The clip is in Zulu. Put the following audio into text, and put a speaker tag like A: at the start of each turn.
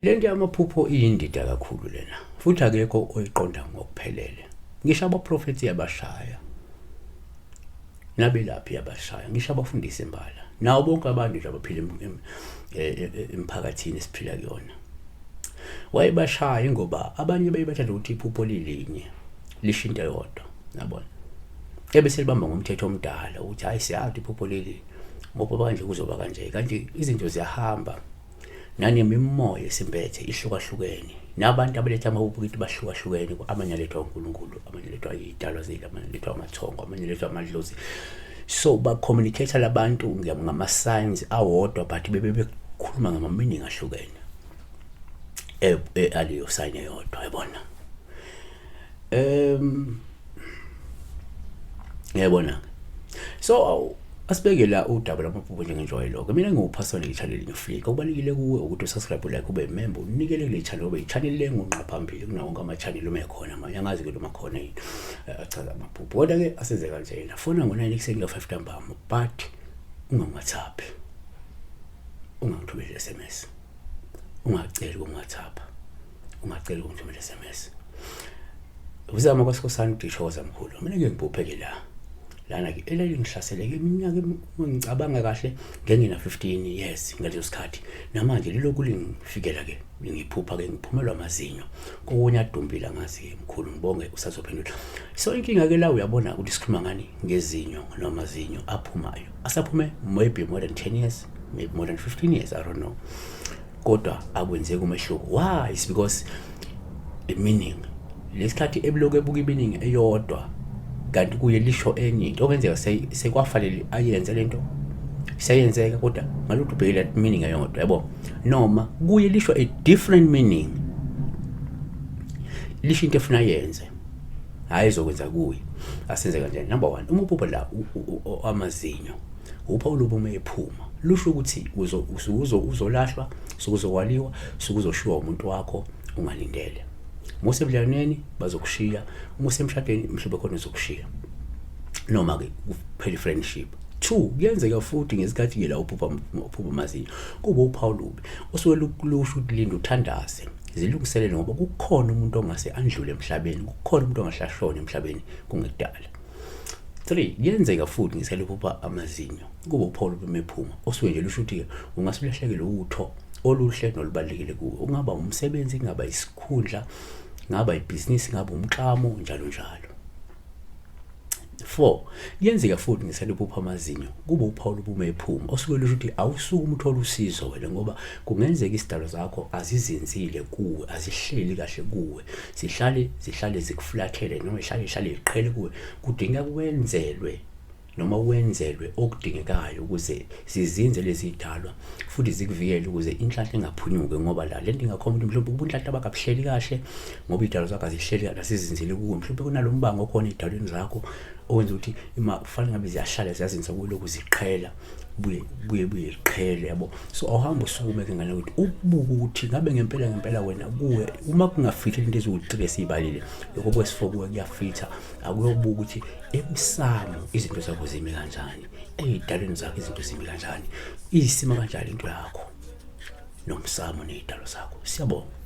A: Lento yamaphupho iyindida kakhulu lena futhi akekho oyiqonda ngokuphelele. Ngisho abaprofethi yabashaya. Nabelaphi yabashaya, ngisho abafundisi imbala. Nawo bonke abantu nje abaphila emphakathini esiphila kuyona. Wayebashaya ngoba abanye baye bathanda ukuthi iphupho lilinye lisho into eyodwa, yabona. Ebese libamba ngomthetho omdala ukuthi hayi siyazi iphupho leli ngoba kanje kuzoba kanje kanti izinto ziyahamba. Nanemimoya esimbethe ihlukahlukene nabantu abaletha amaphupho kithi bahlukahlukene amanye alethwa uNkulunkulu amanye alethwa iy'dalwa zethu amanye alethwa amathongo amanye alethwa amadlozi so ba-communicate labantu ngama-signs awodwa but bebe bekhuluma ngama-meaning ahlukene aleyo sign eyodwa yabona. Yabona. So asibeke la udaba lwamaphupho njengenjwayelo-ke. Mina ngiwuphaswa leli channel ngifika. Okubalulekile kuwe ukuthi usubscribe like ube member unikele kule channel ngoba i-channel le ngunqa phambili kunawo wonke ama-channel uma ekhona manje angazi ke noma khona yini achaza amaphupho. Kodwa-ke asenze kanjena. Fona ngo-9 ekuseni ka-5 ntambama but ungangi-WhatsApp. Ungangithumeli SMS. Ungaceli ukungi-WhatsApp. Ungaceli ukungithumela SMS. Uzama kwaSikhosana udishoza mkhulu. Mina ngeke ngibhubhe-ke la. Lana-ke elalingihlaseleke iminyaka ngicabanga kahle ngengina 15 years ngaleso sikhathi. Namanje lilokhu lingifikela-ke ngiphupha-ke ngiphumelwa amazinyo. Kokunye adumbile angazi-ke mkhulu ngibonge usazophendula. So inkinga-ke la uyabona ukuthi sikhuluma ngani ngezinyo noma amazinyo aphumayo. Asaphume maybe more than 10 years, maybe more than 15 years, I don't know. Kodwa akwenzeki umehluko. Why? It's because the meaning lesikhathi ebuloku ebuka iminingi eyodwa kanti kuye lisho enye into okwenzeka sekwafanele ayenze lento seyenzeka kodwa ngalokhu ubhekile that meaning eyodwa yabo noma kuye lisho a different meaning lisho into efuna yenze hayi izokwenza kuye asenze kanjani. Number 1, uma uphupha la amazinyo upha ulubu uma ephuma lusho ukuthi uzolahlwa sukuzokwaliwa sukuzoshiywa umuntu wakho ungalindele. Uma usebudlelwaneni bazokushiya, uma usemshadweni mhlawumbe khona uzokushiya noma-ke kuphela i-friendship. 2, kuyenzeka futhi ngesikhathi-ke la uphupha uphupha amazinyo kube uphawu olubi osuke lusho ukuthi linda uthandaze zilungiselele ngoba kukhona umuntu ongase andlule emhlabeni, kukhona umuntu ongahle ashone emhlabeni kungekudala. 3, kuyenzeka futhi ngesikhathi uphupha amazinyo kube uphawu olubi mephuma osuke nje lusho ukuthi-ke ungase ulahlekelwe utho oluhle nolubalulekile kuwe, kungaba umsebenzi, kungaba isikhundla, kungaba ibhizinisi, kungaba umklamo, njalo njalo. 4, kuyenzeka futhi ngesikhathi uphupha amazinyo kube uphawu lobume ephuma osuke lusho ukuthi awusukume uthole usizo wena ngoba kungenzeka isidalo zakho azizinzile kuwe, azihleli kahle kuwe, zihlale zihlale zikufulathele noma ihlale ihlale iqhele kuwe, kudingeka wenzelwe noma wenzelwe okudingekayo ukuze zizinze lezi zidalwa futhi zikuvikele ukuze inhlanhla ingaphunyuki ngoba la lento ingakhomba ukuthi mhlawumbe ubunhlanhla bakho abuhleli kahle ngoba iy'dalo zakho azihleli kahle azizinzile kuwe mhlawumbe kunalombango okhona ey'dalweni zakho owenza ukuthi ima kufanele ngabe ziyahlala ziyazinza kuwe lokhu ziqhela buye buye buye iqhele yabo. So awuhambe usukume ke ngale ukuthi ukubuka ukuthi ngabe ngempela ngempela wena kuwe uma kungafitha into eziwu-3 esiyibalile lokho kwesi-4 kuwe kuyafitha akuyobuka ukuthi emsamo izinto zakho zimi kanjani, ey'dalweni zakho izinto zimi kanjani, isima kanjani into yakho nomsamo ney'dalo zakho. Siyabonga.